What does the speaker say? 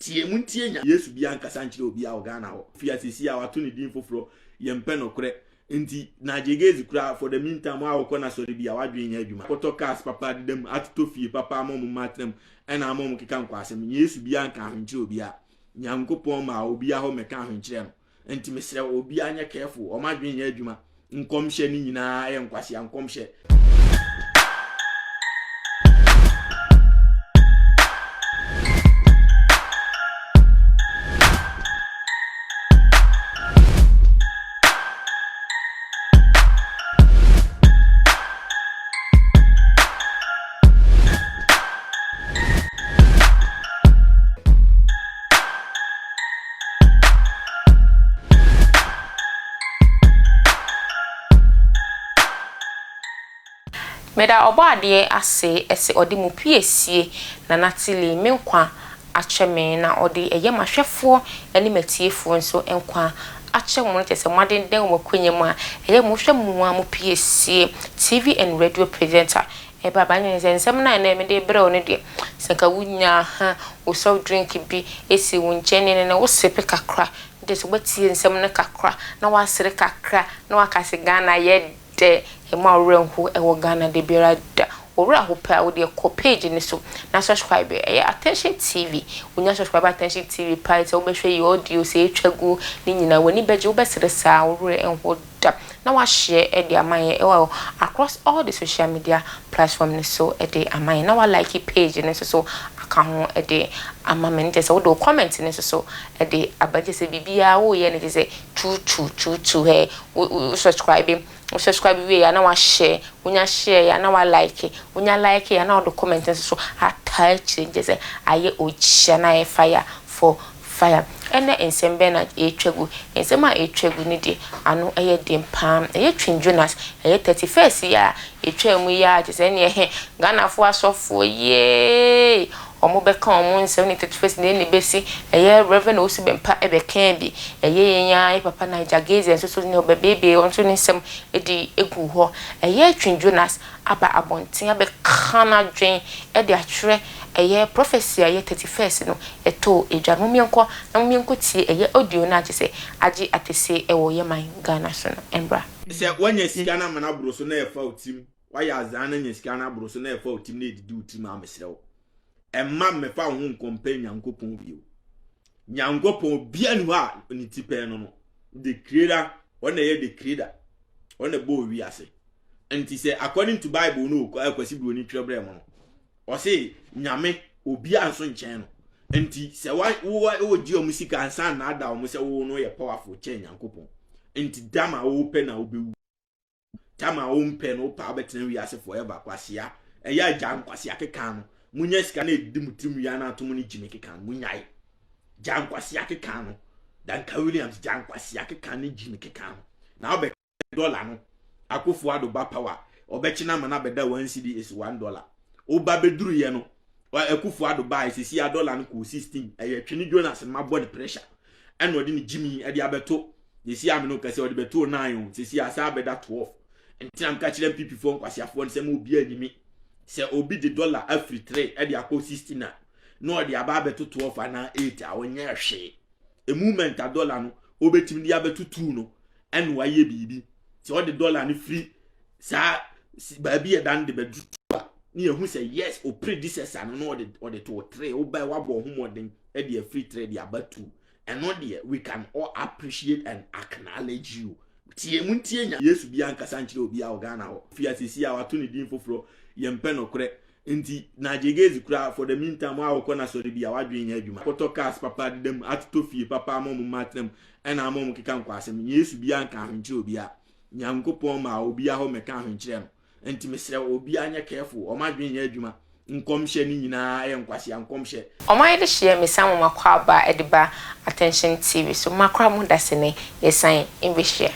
Tie montie nya. Yesu biaa nkasa nkyerɛ obiaa wɔ Ghana hɔ. Fia sisi a wato ne din foforɔ yɛmpɛ nokorɛ nti Nigel Gaze koraa for the meantime a wokɔ nasɔre bi a wadwene nyɛ adwuma akɔtɔ cars papa adeda mu atotɔ fie papa ama ɔmo mma atena mu ɛna ama ɔmo keka nkwasɛm Yesu biaa nka ahwenkyerɛ obiaa Nyankopɔn maa obiaa hɔ mɛka ahwenkyerɛ no Nti mesrɛ wo obiara nyɛ careful, wɔn adwene nyɛ adwuma, nkɔmhyɛ no nyinaa yɛ nkwasea nkɔmhyɛ. Meda Ɔbɔadeɛ ase sɛ ɔde mo piesie Nana Tilly me nkwa akyɛ me na ɔde ɛyɛ m'ahwɛfoɔ ne m'atiefoɔ nso nkwa akyɛ mo no kyerɛ sɛ moadendɛn wɔ mo akwanya mu a ɛyɛ mo hwɛ mo a mo piesie TV and radio presenter Ɛba ba ne sɛ nsɛm no a ɛnnɛ mede rebrɛ wo no deɛ, sɛ nka wonya ha wo soft drink bi si wo nkyɛn ne ne wo sipe kakra, na kyerɛ sɛ woatie nsɛm no kakra, na woasere kakra, na woaka sɛ Ghana yɛ dɛ, mma wo werɛ nho wɔ Ghana da biara da. Wo werɛ ho pɛ a, wo deɛ kɔ page no so na subscribe, ɛyɛ Attention TV, wonya subscribe Attention TV paa sɛ wobɛhwɛ yi audio, sɛ ɛtwa gu, ne nyinaa w'ani bɛgye, wobɛsere saa, wo werɛ nho da na wahyɛ de ama yɛn ɛwɔ across all the social media platform no so de ama yɛn na wa like page no nso so aka ho de ama me no kyerɛ sɛ wode wo comment no nso so de aba kyerɛ sɛ biribiara woyɛ no kyerɛ sɛ tuutu tuutu hɛ wo subscribe wo subscribe wie ya na wahyɛ wonya share ya na wa like wonya like ya na wode comment nso so ataa akyire kyerɛ sɛ ayɛ okyia na ayɛ fire for Fire. Ɛnnɛ nsɛm bɛn na ɛretwa gu? Nsɛm a ɛretwa gu no deɛ, ano yɛ den pa ara. Ɛyɛ Twin Jonas, ɛyɛ 31st yi a ɛtwaa mu yi ara, kyerɛ sɛ ɛnneɛ he, Ghanafoɔ asɔfoɔ yiee, wɔbɛka wɔn nsɛm ne 31st deɛ na ɛbɛsi. Ɛyɛ Rev. Owusu Bempah bɛkaa bi, ɛyɛ yɛn ara yɛn papa Nigel Gaize nso so ɔbɛbeebee ɔno nso ne nsɛm de guu hɔ. Ɛyɛ Twin Jonas aba abɔnten abɛka n'adwen de akyerɛ ɛyɛ prophecy a ɛyɛ 31st no ɛtoo dwa no. Momyɛnkɔ na momyɛnkɔ tie ɛyɛ audio no a kyesɛ agye atese ɛwɔ yɛ man Ghana so no ɛmbra. Sɛ woanya sika no amana aboro so na ɛfa wo tirim, woayɛ azaa no anya sika no aboro so na ɛfa wo tirim na ɛdidi wo tirim a, mesrɛ wo, mma mmɛfa wo ho nkɔmpɛ Nyankopɔn bio. Nyankopɔn obiara ni hɔ a ne ti pɛn no no. The creator, ɔno na ɛyɛ the creator, ɔno na ɛbɔɔ wiase. Nti sɛ according to Bible no Kwasi Broni twerɛ brɛ mo no, ɔse Nyame obiara nso nkyɛn no. Nti sɛ wa wo wo gye wɔn sika ansa na ada wɔn sɛ wo no yɛ powerful kyɛn Nyankopɔn. Nti dam a wopɛ na wobɛwu. Tam a wompɛ no wopɛ wobɛtena wiase forever kwasea. Ɛyɛ agya nkwasea keka no. Munya sika na ɛdidi mo tirim wia na ato mo ne gyimi keka no. Munyae. Gya nkwasea keka no. Duncan Williams gya nkwasea keka ne gyimi keka no. Na wobɛ dollar no Akufo Addo ba power ɔbɛkye no ama no abɛda one cedi is one dollar woba bɛduru yɛ no Akufo Addo baa sisi a dollar no kɔɔ 16 ɛyɛ twene Jonas no mabɔ ne pressure ɛna ɔde ne gyimi ɛde abɛto sisi a me no kɛsɛ ɔde bɛto 9 o sisi a saa abɛda 12 nti na meka kyerɛ MPP foɔ nkwaseafoɔ no sɛ ma obi anyimi sɛ obi de dollar afiri 3 ɛde akɔ 16 a na ɔde aba abɛto 12 anaa 8 a ɔnyɛ hwee movement a dollar no obetumi de abɛto 2 no ɛna wayɛ biribi sɛ ɔde dɔla no firi saa baabi a ɛda no de bɛdu a ne yɛhu sɛ yes o predecessor no na ɔde ɔde to tere wobɛ wabɔ ho mmɔden de afiri tere de aba tu ɛno deɛ we can all appreciate and acknowledge you tie mu ntie nya Yesu bi ankasa nkyerɛ obi a wɔ Ghana hɔ fi asesi a wato ne din foforɔ yɛmpɛ nokorɛ Nti Nigel Gaze koraa for the meantime a wokɔ n'asɔre bi a w'adwene nyɛ adwuma. Akɔtɔ cars papa deda mu, atotɔ fie papa ama wɔn mma atena mu, ɛna ama wɔn keka nkwasɛm. Yesu biara nka ahwenkyerɛ obiara. Nyankopɔn maa obiara hɔ mmɛka ahwenkyerɛ no. Nti mesrɛ wo obiara nyɛ careful, wɔn adwene nyɛ adwuma. Nkɔmhyɛ no nyinaa yɛ nkwasea nkɔmhyɛ. Ɔman de hyeɛ mesan mo makɔ aba de ba Attention TV so makora mo dasene yɛsan mbɛhyia.